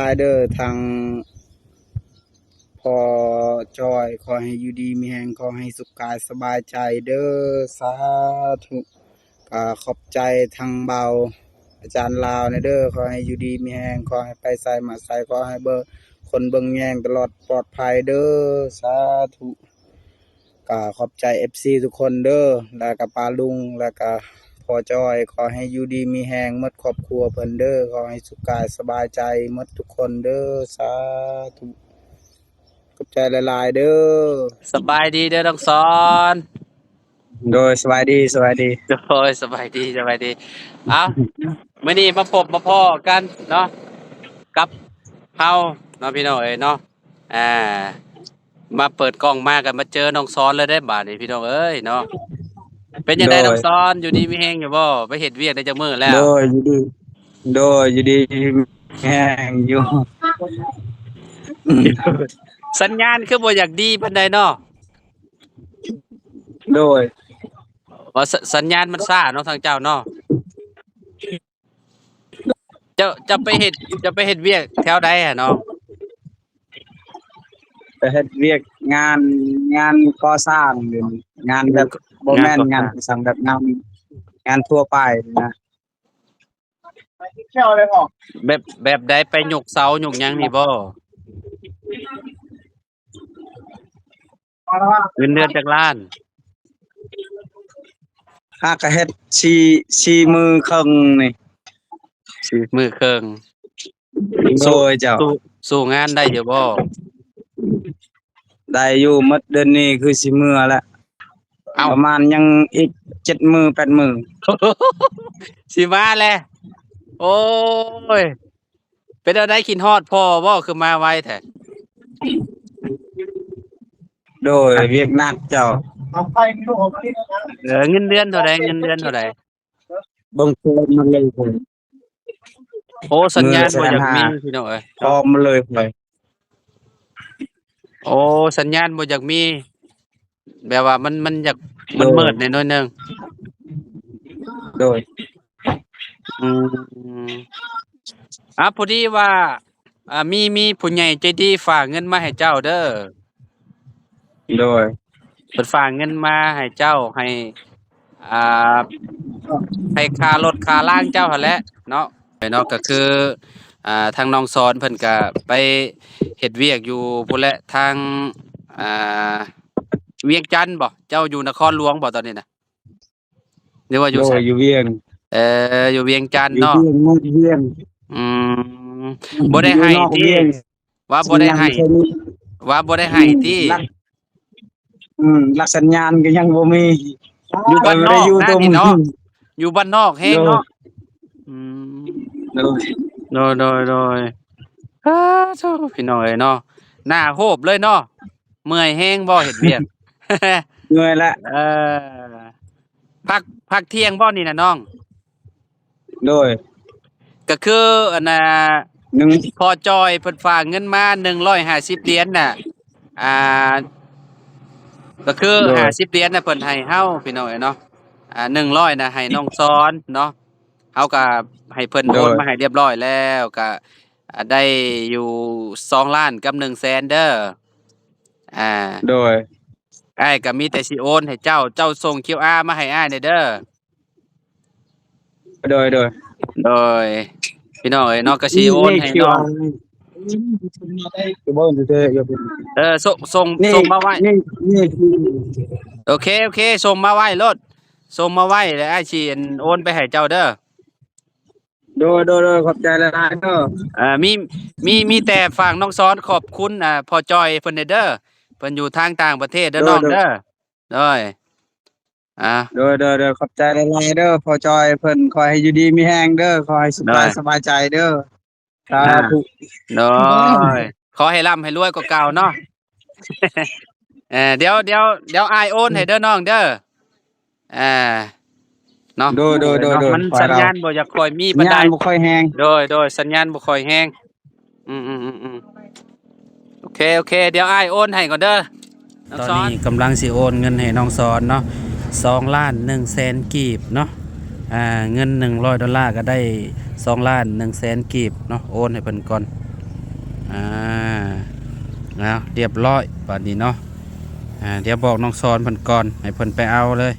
ຫຼາຍເດີ ທາງພໍ່ຈ້ອຍ ຂໍໃຫ້ຢູ່ດີມີແຮງ ຂໍໃຫ້ສຸກກາຍສະບາຍໃຈເດີ ສາທຸ. ກະຂອບໃຈທາງບ່າວອາຈານລາວແດ່ເດີ ຂໍໃຫ້ຢູ່ດີມີແຮງ ຂໍໃຫ້ໄປໃສມາໃສ ຂໍໃຫ້ເບິ່ງ ຄົນເບິ່ງແຍງຕະຫຼອດປອດໄພເດີ ສາທຸ. ກະຂອບໃຈເອັຟຊີທຸກຄົນເດີ ແລ້ວກະປ້າລຸງ ແລ້ວກະພໍ່ຈ້ອຍ ຂໍໃຫ້ຢູ່ດີມີແຮງໝົດຄອບຄົວເພິ່ນເດີ ຂໍໃຫ້ສຸກກາຍສະບາຍໃຈໝົດທຸກຄົນເດີ ສາທຸ. ຂອບໃຈຫຼາຍໆເດີ. ສະບາຍດີເດີນ້ອງສອນ. ໂດຍ ສະບາຍດີ ສະບາຍດີ. ໂດຍ ສະບາຍດີ ສະບາຍດີ. ເອົ້າ ມື້ນີ້ມາພົບມາພໍ້ກັນເນາະ ກັບເຮົາເນາະ ພີ່ນ້ອງເອີຍເນາະ. ອ່າ ມາເປີດກ້ອງມາກໍມາເຈີນ້ອງສອນເລີຍເດ້ບາດນີ້ ພີ່ນ້ອງເອີຍເນາະ. ເປັນຈັ່ງໃດ ໂດຍ ນ້ອງສອນ ຢູ່ດີມີແຮງຢູ່ບໍ່? ໄປເຮັດວຽກໄດ້ຈັກມື້ແລ້ວ? ໂດຍ ຢູ່ດີ ໂດຍ ຢູ່ດີມີແຮງຢູ່. ສັນຍານຄືບໍ່ຢາກດີປານໃດເນາະ? ໂດຍ ວ່າ ສ- ສັນຍານມັນຊ້າເນາະ ທາງເຈົ້າເນາະ. ເຈົ້າ ເຈົ້າໄປເຮັດ ເຈົ້າໄປເຮັດວຽກແຖວໃດຫະນ້ອງ? ໄປເຮັດວຽກງານ ງານກໍ່ສ້າງ ງານແບບ ບໍ່ແມ່ນງານກໍ່ສ້າງ ງານກໍ່ສ້າງແບບງານ ງານທົ່ວໄປນະ. ແບບ ແບບໃດ? ໄປຍົກເສົາຍົກຫຍັງນີ້ບໍ່? ເງິນເດືອນຈັກລ້ານ? ຫາກະເຮັດສີ່ ສີ່ມື້ເຄິ່ງນີ້. ສີ່ມື້ເຄິ່ງ. ໂດຍເຈົ້າ. ສູ້ ສູ້ງານໄດ້ຢູ່ບໍ່? ໄດ້ຢູ່ ໝົດເດືອນນີ້ຄືຊິເມືອແລ້ວ. ເອົ້າ ປະມານຍັງອີກເຈັດມື້ແປດມື້ ຊິມາແລ້ວ. ໂອ້ຍ ເປັນແນວໃດ ຄິດຮອດພໍ່ບໍ່ ຄືມາໄວແທ້? ໂດຍ ວຽກໜັກເຈົ້າ. ເອີ ເງິນເດືອນເທົ່າໃດ? ເງິນເດືອນເທົ່າໃດ? ເບິ່ງໂຄມມາເລີຍ. ໂອ້ ສັນຍານບໍ່ຢາກມີ ພີ່ນ້ອງເອີຍ ເນາະ. ໂອ້ ສັນຍານບໍ່ຢາກມີ ແບບວ່າມັນ ມັນຢາກ ມັນມືດແດ່ໜ້ອຍໜຶ່ງ. ໂດຍ. ອືມ ອ່າ ພໍດີວ່າ ອ່າ ມີ ມີຜູ້ໃຫຍ່ໃຈດີຝາກເງິນມາໃຫ້ເຈົ້າເດີ. ໂດຍ. ເພິ່ນຝາກເງິນມາໃຫ້ເຈົ້າ ໃຫ້ ອ່າ ໃຫ້ຄ່າລົດຄ່າລາງເຈົ້າຫັ້ນແຫຼະເນາະ. ເນາະ ກໍຄື ອ່າ ທາງນ້ອງສອນເພິ່ນກໍໄປເຮັດວຽກຢູ່ພຸ້ນແຫຼະ ທາງ ອ່າ ວຽງຈັນບໍ? ເຈົ້າຢູ່ນະຄອນຫຼວງບໍຕອນນີ້ນະ? ຫຼືວ່າຢູ່ໃສ? ໂດຍ ຢູ່ວຽງ. ເອີ ຢູ່ວຽງຈັນເນາະ. ຢູ່ວຽງ ເມືອງວຽງ. ອືມ ບໍ່ໄດ້ໃຫ້ຕິ? ວ່າບໍ່ໄດ້ໃຫ້ ວ່າບໍ່ໄດ້ໃຫ້ຕິ? ອືມ ຫຼັກສັນຍານກໍຍັງບໍ່ມີ. ຢູ່ບ້ານນອກນະນີ້ເນາະ ຢູ່ບ້ານນອກແຮງເນາະ. ໂດຍ. ອືມ ໂດຍ ໂດຍ ໂດຍ ໂດຍ. ອ້າ ໂທ້ ພີ່ນ້ອງເອີຍເນາະ ໜ້າໂຮບເລີຍເນາະ. ເມື່ອຍແຮງບໍ່ເຮັດວຽກ? ເມື່ອຍແຫຼະ. ເອີ ພັກ ພັກທ່ຽງບໍ່ນີ້ນະນ້ອງ? ໂດຍ. ກໍຄືອັນນ່າ ໜຶ່ງ ພໍ່ຈ່ອຍເພິ່ນຝາກເງິນມາໜຶ່ງຮ້ອຍຫ້າສິບຫຼຽນນະ ອ່າ ກໍຄື ໂດຍ ຫ້າສິບຫຼຽນນະ ເພິ່ນໃຫ້ເຮົາ ພີ່ນ້ອງເອີຍເນາະ. ອ່າ ໜຶ່ງຮ້ອຍນະໃຫ້ນ້ອງສອນເນາະ ເຮົາກໍໃຫ້ເພິ່ນ ໂດຍ ໂອນມາໃຫ້ລຽບຮ້ອຍແລ້ວ ກໍ ອ່າ ໄດ້ຢູ່ສອງລ້ານກັບໜຶ່ງແສນເດີ. ອ່າ ໂດຍ. ອ້າຍກໍມີແຕ່ຊິໂອນໃຫ້ເຈົ້າ ເຈົ້າສົ່ງຄິວອາມາໃຫ້ອ້າຍແດ່ເດີ. ໂດຍ ໂດຍ ໂດຍ. ພີ່ນ້ອງເອີຍເນາະ ກໍຊິໂອນໃຫ້ນ້ອງ ເອີ ສົ່ງ ສົ່ງ ສົ່ງມາໄວ້. ໂອເຄ ໂອເຄ ສົ່ງມາໄວ້ໂລດ ສົ່ງມາໄວ້ ແລ້ວອ້າຍຊິໂອນໄປໃຫ້ເຈົ້າເດີ. ໂດຍ ໂດຍ ໂດຍ ຂອບໃຈຫຼາຍໆເດີ. ເອີ ມີ ມີ ມີແຕ່ຝາກນ້ອງສອນຂອບຄຸນ ອ່າ ພໍ່ຈ່ອຍເພິ່ນແດ່ເດີ ເພິ່ນຢູ່ທາງຕ່າງປະເທດເດີ ໂດຍ ນ້ອງເດີ. ໂດຍ ໂດຍ ອ່າ ໂດຍ ໂດຍ ໂດຍ ຂອບໃຈຫຼາຍໆເດີ ພໍ່ຈ່ອຍເພິ່ນ ຂໍໃຫ້ຢູ່ດີມີແຮງເດີ ຂໍໃຫ້ສຸກກາຍສະບາຍໃຈເດີ. ສາທຸ. ໂດຍ ຂໍໃຫ້ລ່ຳໃຫ້ລວຍກວ່າເກົ່າເນາະ. ເອີ ດຽວ ດຽວ ດຽວອ້າຍໂອນໃຫ້ເດີນ້ອງເດີ. ອ່າ ເນາະ ໂດຍ ໂດຍ ໂດຍ ໂດຍ ມັນສັນຍານບໍ່ຢາກຄ່ອຍມີປານໃດ ສັນຍານບໍ່ຄ່ອຍແຮງ. ໂດຍ ໂດຍ ສັນຍານບໍ່ຄ່ອຍແຮງ. ອືມໆໆໆ ໂອເຄ ໂອເຄ ດຽວອ້າຍໂອນໃຫ້ກ່ອນເດີ. ຕອນນີ້ກຳລັງຊິໂອນເງິນໃຫ້ນ້ອງສອນເນາະ ສອງລ້ານໜຶ່ງແສນກີບເນາະ. ອ່າ ເງິນໜຶ່ງຮ້ອຍໂດລາກໍໄດ້ສອງລ້ານໜຶ່ງແສນກີບເນາະ ໂອນໃຫ້ເພິ່ນກ່ອນ. ອ່າ ເອົາ ລຽບຮ້ອຍບາດນີ້ເນາະ. ອ່າ ດຽວບອກນ້ອງສອນເພິ່ນກ່ອນ ໃຫ້ເພິ່ນໄປເອົາເລີຍ.